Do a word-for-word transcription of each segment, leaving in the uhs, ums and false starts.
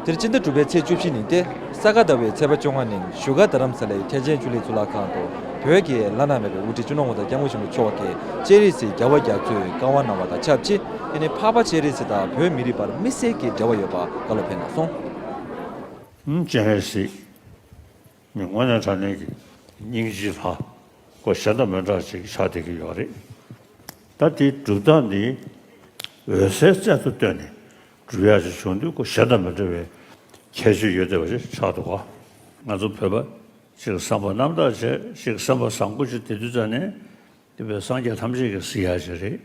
དེར་སྤྱི་ཟླ་དྲུག་པའི་ཚེས་བཅུ་བཞི་ཉིན་ཏེ། ས་ག་ཟླ་བའི་ཚེས་པ་བཅོ་ལྔ་ཉིན་བཞུགས་སྒར་རྡ་རམ་ས་ལའི་ཐེག་ཆེན་ཆོས་གླིང་གཙུག་ལག་ཁང་དུ་བོད་ཀྱི་བླ་ན་མེད་པའི་དབུ་ཁྲིད་སྤྱི་ནོར་༸གོང་ས་༸སྐྱབས་མགོན་ཆེན་པོ་མཆོག་གིས་སྤྱན་རས་གཟིགས་རྒྱལ་བ་རྒྱ་མཚོའི་བཀའ་དབང་གནང་བ་དང་ཆབས་ཅིག་ཨ་ནི་འཕགས་པ་སྤྱན་རས་གཟིགས་དང་བོད་མི་རིགས་བར་དམིགས་བསལ་གྱི་འབྲེལ་བ་ཡོད་པ་བཀའ་སློབ་ཕེབས་གནང་སོང་། ཨུམ། སྤྱན་རས་གཟིགས་མི་དངོས་གནས་དྲང་གནས་ཀྱི་སྙིང་རྗེའི་ལྷ་ཁོ་གཞན་དང་མི་འདྲ་ཅིག་ཆགས་བསྡད་ཀྱི་ཡོད་རེད། ད་དེའི་སྒྲུབ་སྟངས་འདི་འོད་གསལ་རྩལ་དུ་བཏོན་ནས་སྒྲུབ་ཡག་ཅིག་བྱུང་དུས་ཁོ་གཞན་དང་མི་འདྲ་བའི་ཁྱད་ཆོས་ཡོད་བསྡད་པ་ཞིག་ཆགས་འདུག་ག་ང་ཚོ་བོད་པ་ཅིག་བསམ་པ་རྣམ་དག་བྱས་ཅིག་བསམ་པ་བཟང་པོ་ཅིག་དེ་དུས་ཙམ་ནས་དེ་བས་སངས་རྒྱས་ཐམས་ཅད་ཀྱིས་གཟིགས་ཡག་ཅིག་རེད།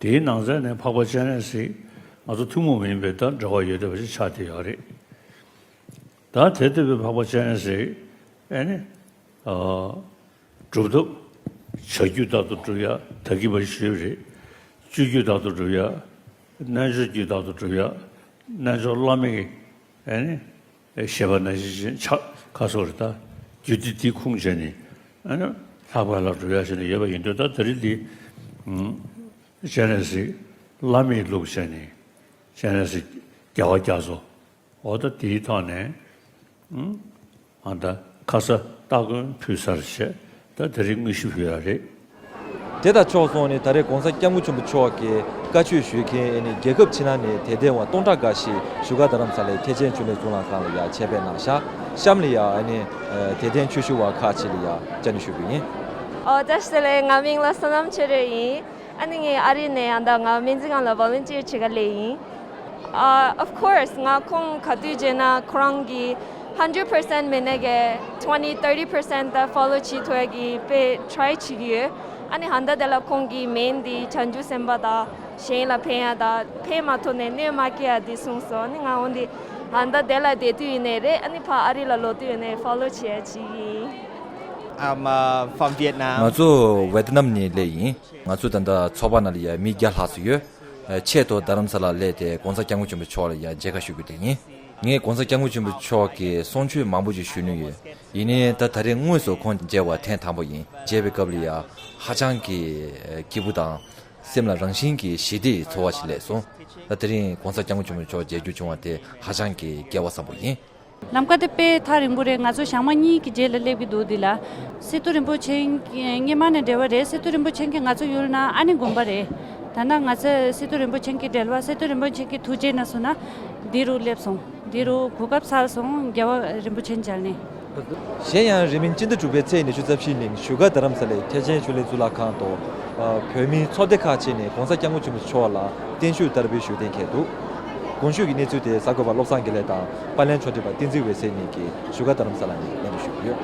དེའི་ནང་ཚན་ནས་འཕགས་པ་སྤྱན་རས་གཟིགས་ང་ཚོ་ཐུན་མོང་མ་ཡིན་པའི་ད་འབྲེལ་བ་ཡོད་བསྡད་པ་ཞིག་ཆགས་བསྡད་ཡོད་རེད། ད་དེ་ལྟ་བུའི་འཕགས་པ་སྤྱན་རས་གཟིགས་ཨེ་ནི། ཨ། སྒྲུབ་ཐབས། བྱ་རྒྱུད་ལྟར་དུ་སྒྲུབ་ཡ་ད་གིན་པ་ཞུས་རེད། སྤྱོད་རྒྱུད་ལྟར་དུ་སྒྲུབ་ཡ། རྣལ་འབྱོར་རྒྱུད་ལྟར་དུ་སྒྲུབ་ཡ། རྣལ་འབྱོར་བླ་མེད་ཨེ་ནི། བཤད་པ་ནང་བཞིན་ཆགས་ཁ་སོགས་རེད་ད། རྒྱུད་སྡེ་འདི་ཁུངས་བྱས་ནས་ཨེ་ནི། ལྷག་པར་ལ་སྒྲུབ་ཡ་བྱས་ནས་ཡོད་པ་ཡིན་དུས་ད་དེ་རིང་འདི། ཨུམ། སྤྱན་རས་གཟིགས་བླ་མེད་ལུགས་བྱས་ནས་སྤྱན་རས་གཟིགས་རྒྱལ་བ་རྒྱ་མཚོ། འོ་ད་དེའི་ཐོག་ནས། ཨང་། ཨ་ད་ཁ་ས་སྟ་གོན་ཕུལ་ཚར་བྱས་ད་དེ་རིང་དངོས་གཞི་ཕུལ་ཡ་རེད། དེ་དང་ཕྱོགས་མཚུངས་ནས་ད་རེས་༸གོང་ས་༸སྐྱབས་མགོན་ཆེན་པོ་མཆོག་གིས་བཀའ་ཆོས་ཞུ་མཁན་ཨེ་ནི་རྒྱལ་ཁབ་ཕྱི་ནང་ནས་དད་ལྡན་བ་སྟོང་ཕྲག་འགའ་ཞིག་བཞུགས་སྒར་རྡ་རམ་ས་ལའི་ཐེག་ཆེན་ཆོས་གླིང་གཙུག་ལག་ཁང་ལ་ཡ་ཆེད་ཕེབས་གནང་ཤག་གཤམ་ལ་ཡ་ཨེ་ནི་དད་ལྡན་ཆོས་ཞུ་བ་ཁག་ཅིག་ལ་ཡ་བཅར་ནས་ཞུ་གི་ཡིན། ཨོ་བཀྲ་ཤིས་བདེ་ལེགས། ང་མིང་ལ་བསོད་ནམས་ཆོས་སྒྲོན་ཡིན། ཨ་ནི་ངས་ཨ་རི་ནས་ཡང་ད་ང་སྨན་རྩིས་ཁང་ལ་volunteer་བྱེད་ག་སླེབས་ཡིན། ཨ། of course ང་ཁོང་ག་དུས་བརྗེད་ན་ཁོ་རང་གི་hundred percent་མེད་ནས་གི་twenty thirty percent་ད་follow་བྱེད་ཐུབ་ཡ་གི་དཔེ་try་བྱེད་ཀྱི་ཡོད། ཨ་ནི་ཧ་ད་དེ་ལ་ཁོང་གི་main་འདི་བྱང་ཆུབ་སེམས་དཔའ་དང་གཞན་ལ་ཕན་ཡ་དང་ཕན་མ་ཐོགས་ནས་གནོད་མ་སྐྱེལ་ཡ་འདི་གསུངས་སོང་། ཨ་ནི་ང་འོན་ཏེ་ཧ་ད་དེ་ལ་བསྡད་དུས་ཡིན་ནའི་རེད། ཨ་ནི་ཕར་ཨ་རི་ལ་ལོག་དུས་ཡིན་ནའི་follow་བྱེད་ཡ་བྱེད་ཀྱི་ཡིན། I'm uh, from Vietnam. ང་ཚོ་ཝེ་ཏི་ནམ་ནས་སླེབས་ཡིན། ང་ཚོ་ད་ལྟ་ཚོགས་པ་ནང་ལ་ཡ་མི་བརྒྱ་ལྷག་ཙམ་ཡོད། ཆེད་དུ་རྡ་རམ་ས་ལ་སླེབས་ཏེ་༸གོང་ས་༸སྐྱབས་མགོན་ཆེན་པོ་མཆོག་ལ་ཡ་མཇལ་ཁ་ཞུ་རྒྱུ་དེ་ཡིན། ངས་༸གོང་ས་༸སྐྱབས་མགོན་ཆེན་པོ་མཆོག་གི་གསུང་ཆོས་མང་པོ་ཞིག་ཞུས་ནི་ཡོད། ཡིན་ནའི་ད་ད་རེས་དངོས་སུ་ཁོང་མཇལ་བ་ཐེངས་དང་པོ་ཡིན། མཇལ་བའི་སྐབས་ལ་ཡ་ཧ་ཅང་གི་སྐྱིད་པོ་དང་། སེམས་ལ་རང་བཞིན་གྱི་ཞི་བདེའི་ཚོར་བ་ཞིག་སླེབས་སོང་། ད་དེ་རིང་༸གོང་ས་༸སྐྱབས་མགོན་ཆེན་པོ་མཆོག་མཇལ་རྒྱུ་བྱུང་བ་དེ་ཧ་ཅང་གི་སྐལ་བ་བཟང་པོ་ཡིན། ལམ་ཀ་དེ་དཔེ་ཐག་རིང་པོ་རེད། ང་ཚོ་ཞག་མ་གཉིས་ཀྱི་རྗེས་ལ་སླེབས་ཀྱི་འདུག་འདི་ལ། སི་ཏུ་རིན་པོ་ཆེ་སྔོན་མ་ནས་འབྲེལ་བ་རེད། སི་ཏུ་རིན་པོ་ཆེ་གིས་ང་ཚོ་ཡུལ་ན་ཨ་ནི་དགོན་པ་རེད། ད་ནང་ང་ཚོ་སི་ཏུ་རིན་པོ་ཆེ་གི་འབྲེལ་བ་སི་ཏུ་རིན་པོ་ཆེ་གི་ཐུགས་རྗེ་ན་སོང་ན་འདི་རུ་སླེབས་སོང་། འདི་རུ་གོ་སྐབས་ཚར་སོང་རྒྱལ་བ་རིན་པོ་ཆེ་མཇལ་ནས། གཞན་ཡང་རིང་མིན་སྤྱི་ཟླ་དྲུག་པའི་ཚེས་ཉི་ཤུ་རྩ་བཞི་ཉིན་བཞུགས་སྒར་རྡ་རམ་ས་ལའི་ཐེག་ཆེན་ཆོས་གླིང་གཙུག་ལག་ཁང་དུ། བོད་མིའི་ཚོགས་སྡེ་ཁག་ཅིག་ནས་༸གོང་ས་༸སྐྱབས་མགོན་ཆེན་པོ་མཆོག་ལ་བརྟན་བཞུགས་བསྟར་འབུལ་ཞུ་གཏན་འཁེལ་འདུག་གོང་ཞུས་ཀྱི་གནས་ཚུལ་དེ་གསར་འགོད་པ་བློ་བཟང་དགེ་ལེགས་དང་པར་ལེན་ཕྱོགས་སྒྲིག་པ་བསྟན་འཛིན་འོད་ཟེར་གཉིས་ཀྱིས་བཞུགས་སྒར་རྡ་རམ་ས་ལ་ནས་ལེན་འདུག་ཞུ་གི་ཡོད།